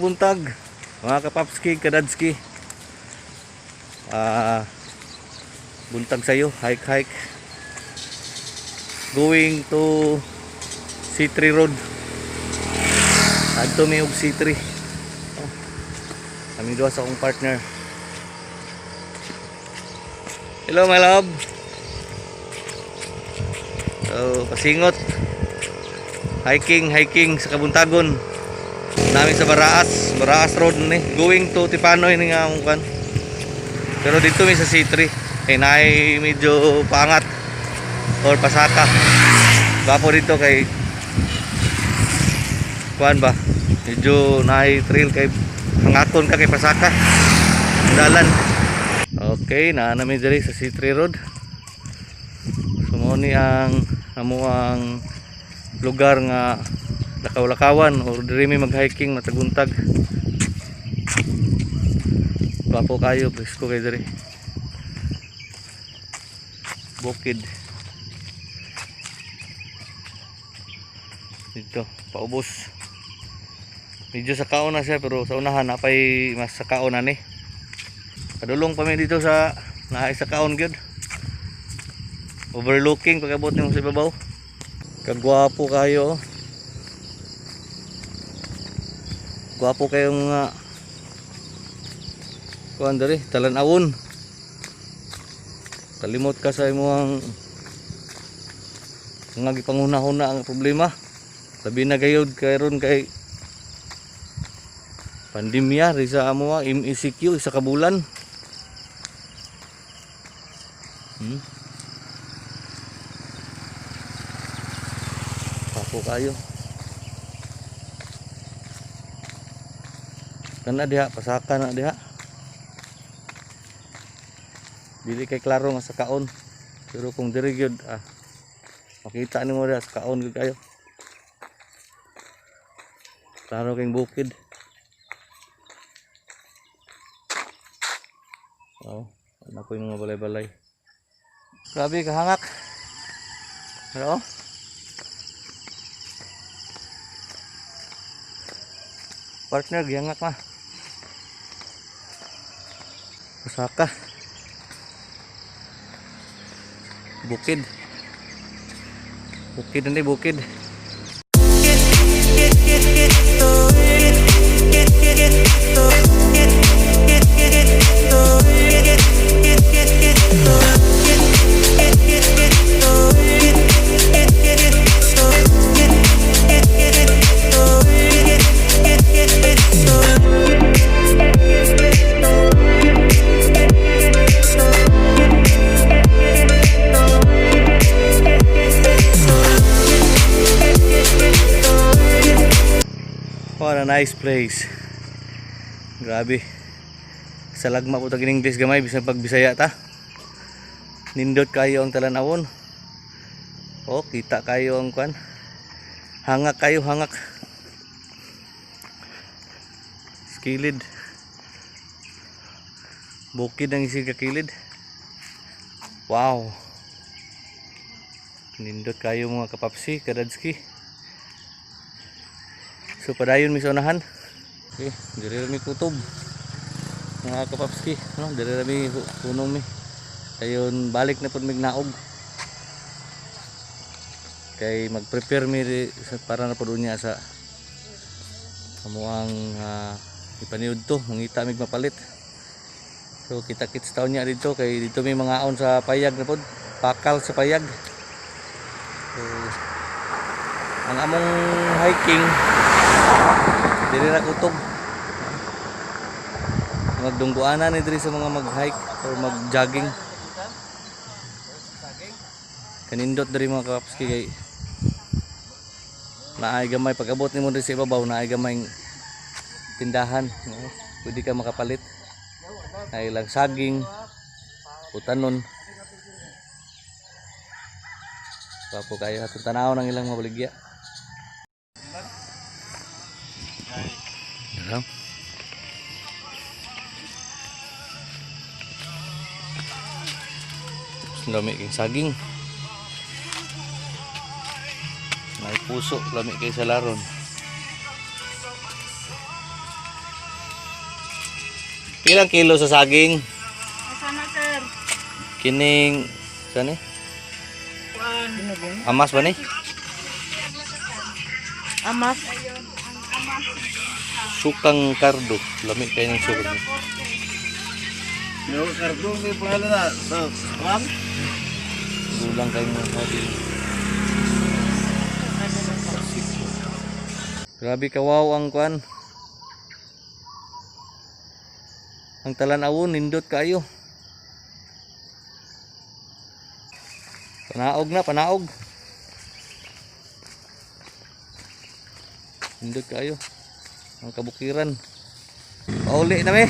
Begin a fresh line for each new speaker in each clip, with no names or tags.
Buntag, mga kapapski, kadadski. Ah, buntag sa'yo, hike hike. Going to C3 Road. Adto mi og C3. Oh. Kami duha sa akong partner. Hello, my love. So, pasingot. Hiking, hiking sa Kabuntagon. Namin sa Baraas, Baraas Road ni. Going to Tipanoy ni nga among kan. Pero dito mi sa C3. Kay naay medyo pangat or pasaka. Gwapo dito kay kuan ba? Medyo naay trail kay hangakon ka kay pasaka. Dalan. Okay, naa na mi diri sa C3 Road. So mao ni ang amo ang lugar nga lakaw-lakawan or diri mi mag-hiking matag buntag. Gwapo kayo, presko kay diri. Bukid. Dito, paubos. Medyo sa kaon na siya, pero sa unahan napay mas sa kaon na ni. Padulong pa mi dito sa naay sa kaon gyud. Overlooking pag-abot nimo sa ibabaw. Kagwapo kayo, oh. Gwapo kayong mga kuan diri, talan-awon. Kalimot ka sa imong mga gipanguna-huna ang problema. Labi na gayud karon kay pandemya ri sa amo MECQ isa ka bulan. Gwapo kayo. Kana diha, pasaka na diha. Dili kay klaro nga sa kaon. Pero kung diri gyud makita nimo diha sa kaon gyud kayo. Klaro kayong bukid. Oh, ano po yung mga balay-balay. Grabe kahangak. Pero partner, gihangak ma. Pasaka. Bukid. Bukid na bukid. What a nice place. Grabe. Sa lagma po tag English gamay bisan pag Bisaya ta. Nindot kayo ang talan-awon. Oh, kita kayo ang kwan. Hangak kayo, hangak. Skilid. Bukid ang isig kilid. Wow. Nindot kayo, mga kapapsi, kadadski. So padayon mi sa unahan. Okay, diri ra mi kutob. Mga kapapski, no, diri ra mi hunong mi. Ayon balik na pud mig naog. Kay mag-prepare mi para na pud unya sa amuang ipaniud to, mangita mig mapalit. So kita-kits taon niya dito kay dito may mga aon sa payag na pod, pakal sa payag. So ang among hiking diri ra kutob. Magdungguanan ni diri sa mga mag-hike or mag-jogging. Kanindot diri, mga kapski, kay naay gamay pag-abot nimo diri sa ibabaw, naay gamay tindahan, no? Pwede ka makapalit. Ay lang saging, utanon. Gwapo kayo atong tanaw ng ilang mga baligya. Dara. Lami kay saging. May puso, lami kay sa laron. Ilang kilo sa saging?
Sana, sir.
Kining saan eh? Amas ba ni?
Amas.
Sukang kardo. Lami kayo ng sukang.
Yung kardo may pangalan na sa ma'am.
Gulang kayo ng hobby. Grabe kawaw ang kwan. Ang talan-awon, nindot kayo. Panaog na, panaog. Nindot kayo. Ang kabukiran. Pauli na mi.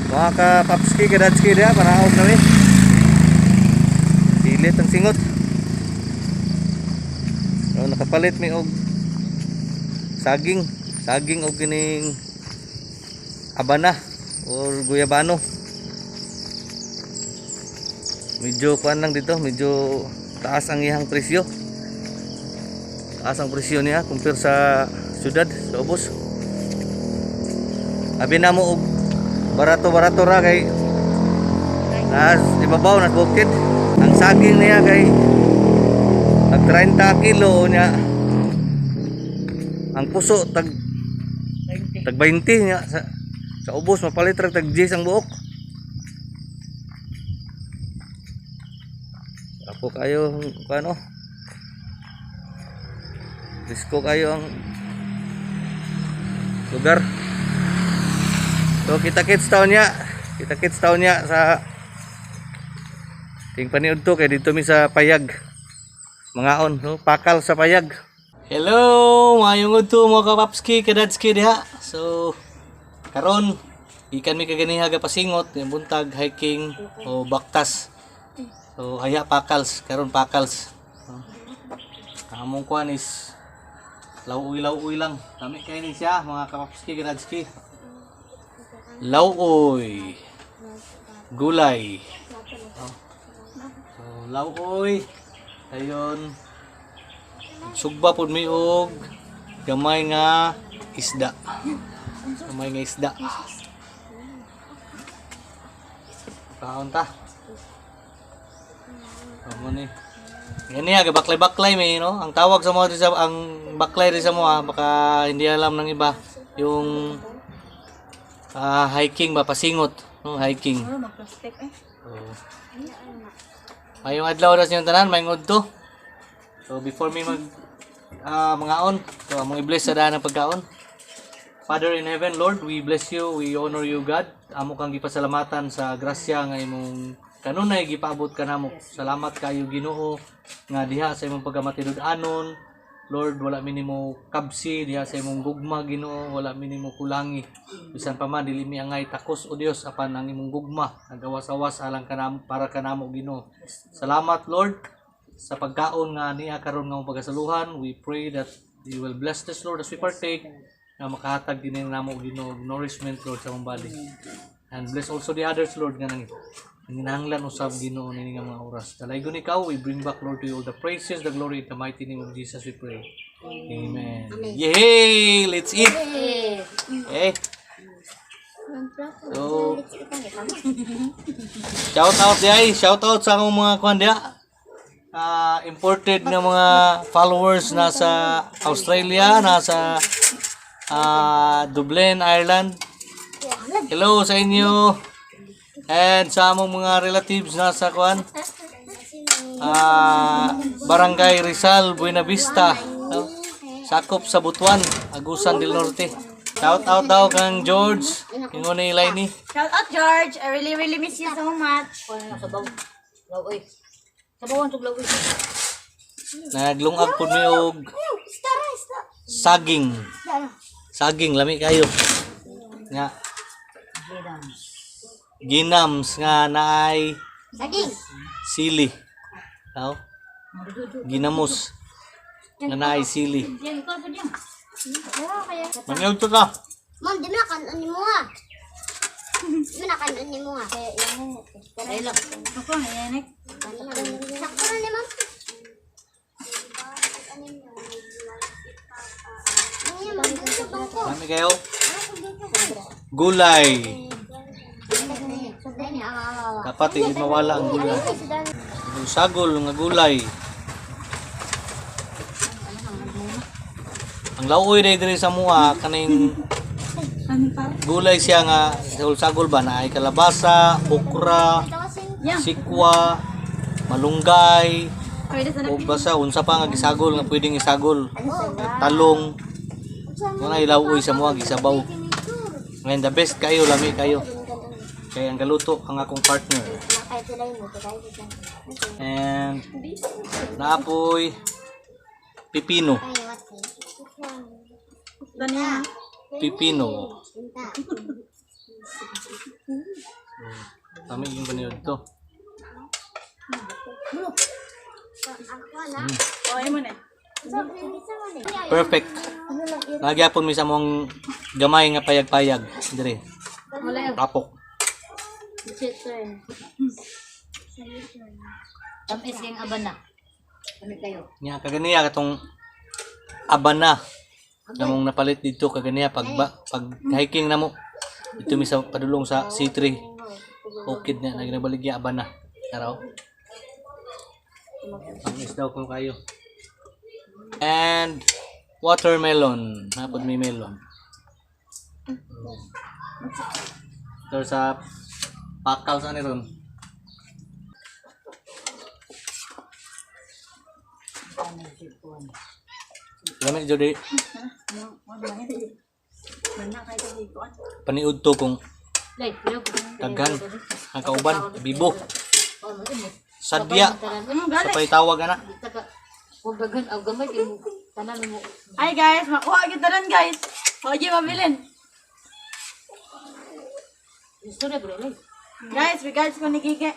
Mga ka-papski, kadadski diha, panaog na mi. Pilit ang singot. Oh, nakapalit mi og saging, saging og kining abana or guyabano. Medyo kuan lang dito, medyo taas ang iyang presyo. Taas ang presyo niya compare sa syudad, sa ubos. Abi na mo og barato-barato ra kay nas ibabaw nas bukid. Ang saging niya kay tag 30 kilo niya. Ang puso tag tag 20 niya sa ubos mapalit ra tag 10 ang buok. Apo kayo kano? Risko kayo ang lugar. So kita kits taon niya. Kita kits taon niya sa Ting paniud to kay dito mi sa payag. Mangaon, no? Pakal sa payag. Hello, maayong udto mga kapapski, kadadski diha. So karon ikan mi kaganiha ga pasingot, yung buntag hiking o baktas. So haya pakals, karon pakals. No? Ang among kuan is lauoy-lauoy lang. Lami kay ni siya mga kapapski, kadadski. Lauoy. Gulay. So, lauoy. Ayun. Sugba pud mi og gamay nga isda. Gamay nga isda. Kaon ta. Amo ni. Gani ga baklay-baklay may no. Ang tawag sa mga di sa ang baklay rin sa mga baka hindi alam ng iba yung hiking ba pasingot, no, hiking.
Ano, mag-plastic eh.
So, mayong adlaw na siyang tanan, mayong udto. So before me mag mangaon, so among i-bless sa daan ng pagkaon. Father in heaven, Lord, we bless you, we honor you, God. Amo kang gipasalamatan sa grasya nga imong kanunay gipaabot kanamo. Salamat kayo Ginoo nga diha sa imong pagkamatinud-anon. Lord, wala mi nimo kabsi diha sa imong gugma Ginoo, wala mi nimo kulangi. Bisan pa man dili mi angay takos o Dios apan ang imong gugma nagawas-awas alang kanamo para kanamo Ginoo. Salamat Lord sa pagkaon nga niya karon nga among pagasaluhan. We pray that you will bless this Lord as we partake nga makahatag din namo Ginoo og nourishment Lord sa among body. And bless also the others Lord nga nang nanginahanglan usab Ginoo niini nga mga oras. Dalaygon ikaw, we bring back Lord to you all the praises, the glory in the mighty name of Jesus we pray. Amen. Yay! Let's eat. Okay. So, shout out diay, shout out sa akong mga kuan diha. Imported na mga followers nasa Australia, nasa Dublin, Ireland. Hello sa inyo. And sa among mga relatives nasa kuan Barangay Rizal, Buena Vista. No? Sakop sa Butuan, Agusan del Norte. Shout out daw kang George, ingon ni Laini.
Shout out, George. I really, really miss you so much.
Naglungag pud mi og saging. Saging lami kayo. Nga. Ginams nga naay
Saging.
sili. Tao? Ginamos nga naay sili. Mangyaw to ka.
Ma'am, di mo na kanon ni mo ha. Di mo na kanon ni mo ha.
Ako, nayanik.
Sakto na ni ma'am.
Lami kayo. Gulay. Dapat hindi mawala ang gulay. Sagol nga gulay. Ang lauoy day diri sa mua kaning gulay siya nga sagol-sagol ba na ay kalabasa, okra, sikwa, malunggay, o basta unsa pa nga gisagol nga pwedeng isagol. Talong. Muna ilawuoy sa mua gisabaw. Ngayon the best kayo, lami kayo. Kay ang galuto ang akong partner. And naapoy pipino. Pipino. Tama yung paniod to.
Oh, mo na.
Perfect. Nagyapon mi sa mong gamay nga payag-payag dire. Tapok.
Tamis yung abana. Kami kayo.
Nya kaganiya katong abana namong napalit dito kaganiya pag ba, pag hiking namo dito mi sa padulong sa C3 bukid na nagnabaligya abana araw. Ang isdaw kung kayo. And watermelon, napod may melon. Ito sa pakal sa ni ron. Lami jud paniud to kung
Lay, pero
daghan ang kauban bibo. Sadya sa pahitawag ana.
Huwag daghan aw gamay kay mo tanan mo.
Hi guys, makuha kita ron guys. Hoji mabilin.
Gusto na bro, lay.
Guys, regards ko ni Kike.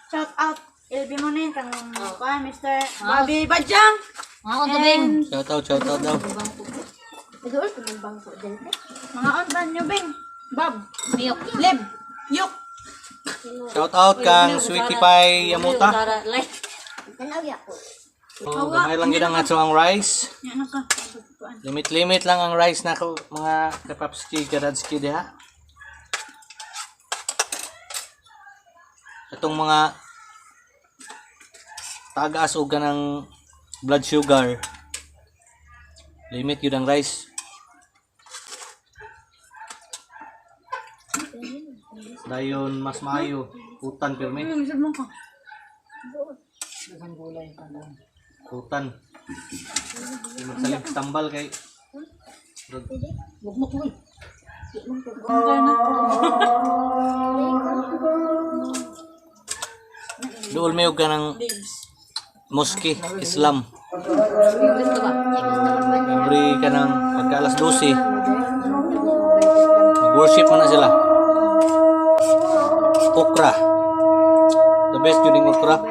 Shout out. LB mo na yun, kang kuan, Mr. Bobby Badjang.
Mga on tubig.
Shout out daw.
Mga ontan nyo, Bing. Bob.
Miyok.
Lib. Yuk.
Shout out kang Sweetie Pie Yamuta.
Tara, lay.
Oh, gamay lang gid ang ato ang rice.
Yan ano ka.
Limit-limit lang ang rice na ko mga kapapski karadski diha. Atong mga tagaas og ng blood sugar. Limit yun ang rice. Dayon mas maayo utan pirmi. Utan. Di magsalig tambal kay Dool may og kanang mosque Islam.
Gusto ba?
Every kanang pagka alas 12 mag-worship man na sila. Okra. The best yun yung okra.